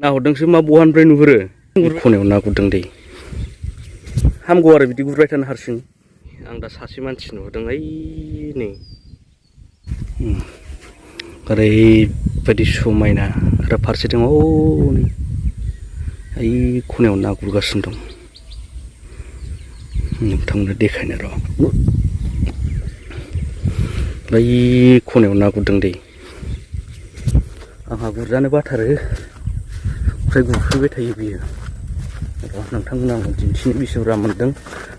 नाहरदोंसो मा बहानिफ्राय नुहुरो खनायाव ना गुरदों दै हामगौ आरो बिदि गुरबाय थानो हारसिं आं दा सासे मानसि नुहुरदों ओइ नै ओरैबायदि समायना आरो फारसेथिं नै ओइ खनायाव ना गुरगासिनो दं नोंथांनो देखायनो र' बै खनायाव ना गुरदों दै आंहा गुरजानो बाथारो ओमफ्राय गुरफैबाय थायो बियो र' नोंथांमोना आं दिन्थिनो बेसे बुरजा मोन्दों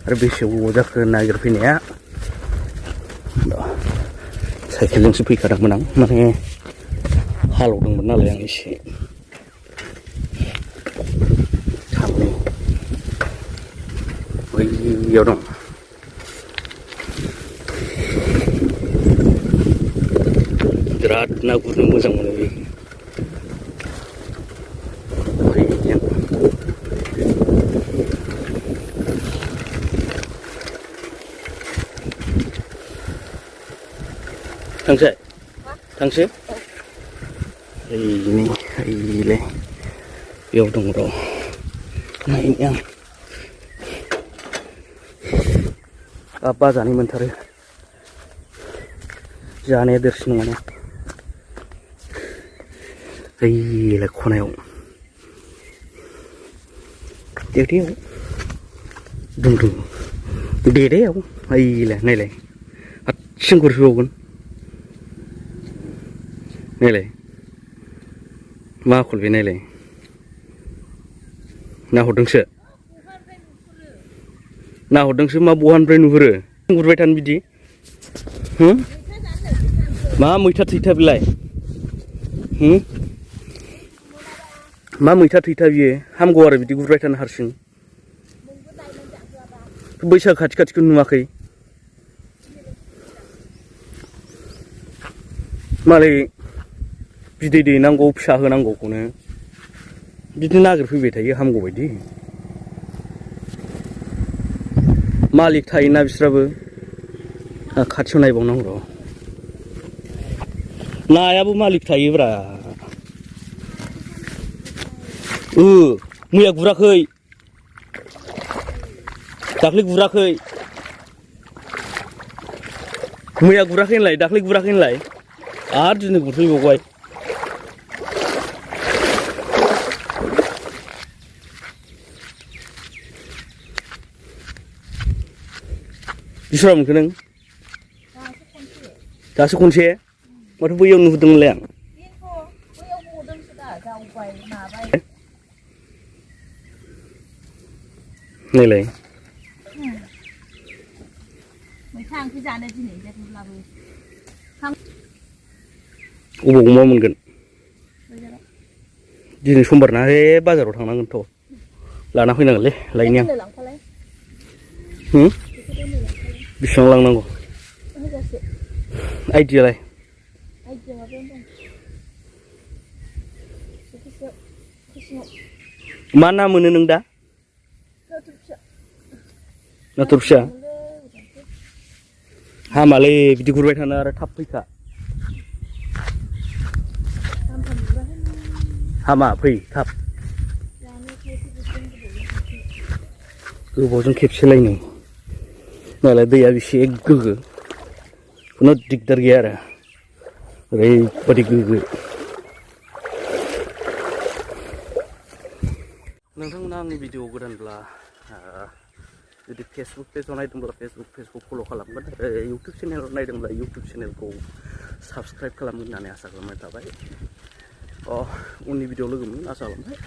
आरो बेसे गोबाव जाखो नागिरफैनाया साइकेलजोंसो फैखादोंमोन आं माने हालेवदोंमोन नालाय आं एसे थांनो बैयाव दं बिराद ना गुरनो मोजां मोनो बे थांसै थांसै ओइनै ओइलाय बेयाव दं र' नायनि आं बाजानाय मोनथारो जानाया देरसिन नङाना ओइलाय खनायाव देदेयाव दुं दुं देदेयाव ओइलाय नायलाय हारसिं गुरफैबावगोन नायलाय मा आखल बे नायलाय नाहरदोंसो मा बहानिफ्राय नुहुरो गुरबाय थानो बिदि मा मैथा थैथा बेलाय मा मैथा थैथा बियो हामगौ आरो बिदि गुरबाय थानो हारसिं बैसागो खाथि खाथिखौ नुवाखै मालाय बिदै दैनांगौ फिसा होनांगौखौनो बिदिनो नागिरफैबाय थायो हामगौ बायदि मालिक थायोना बिस्राबो खाथियाव नायबावनांगौ र' नायाबो मालिक थायोब्रा मैया गुराखै दाख्लै गुराखै मैया गुराखै होनलाय दाख्लै गुराखै होनलाय आरो दिनै गुरफैबावबाय बिसुरा मोनखो नों दासो खनसे माथो बैयाव नुहुरदोंमोनलाय आं नायलाय मैथा ओंख्रि जानो दिनै जेब्लाबो अबाव मा मोनगोन दिनै समबार ना बाजाराव थांनांगोनथ' लाना फैनांगोनलै लायनि आं बेसेबां लांनांगौ आइडियालाय मा ना मोनो नों दा नाथुर फिसा हामालै बिदि गुरबाय थानो आरो थाब फैखा हामा फै थाब गोबावजों खेबसेलायनो नालाय दैया बेसे गोग्गो खुनु दिगदार गैया आरो ओरैबादि गोग्गो नोंथांमोना आंनि भिडिअ गोदानब्ला जुदि फेसबुक पेजाव नायदोंब्ला फेसबुक पेजखौ फल' खालामगोन आरो इउटुब चेनेलाव नायदोंब्ला इउटुब चेनेलखौ साबस्क्राइब खालामगोन होननानै आसा खालामनाय थाबाय उननि भिडिअ लोगो मोनगोन आसा खालामबाय।